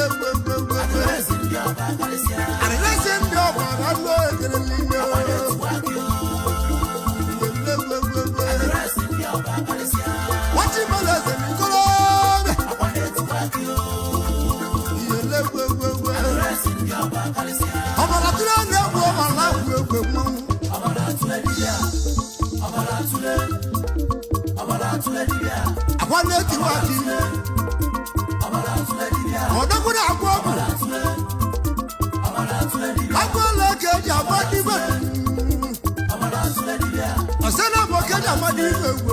Egwu. Adịrịsị ndị ọba karịsịa. Adịrịsị ndị ọba na-alụ ekele niile. Akwa na-etiwa akị o. Egwu. Adịrịsị ndị ọba karịsịa. Nwachi mere eze n'ikorobịa. Akwa na-etiwa akị o. Egwu. Adịrịsị ndị ọba karịsịa. Ọbara tụrụ na-egwu ọbara egwu egwu mmanwụ. Ọbara atụle dibịa. Ọbara atụle. Ọbara atụle dibịa. Akwa na-etiwa akị. Ọbara atụle dibịa. Ọdọkwuru agwa ọgwụ. Ọbara atụle. Ọbara atụle dibịa. Agwa ole ka eji agba dibịa. Ọbara atụle dibịa. Ọsẹ na bụ ka eji agba dibịa egwu.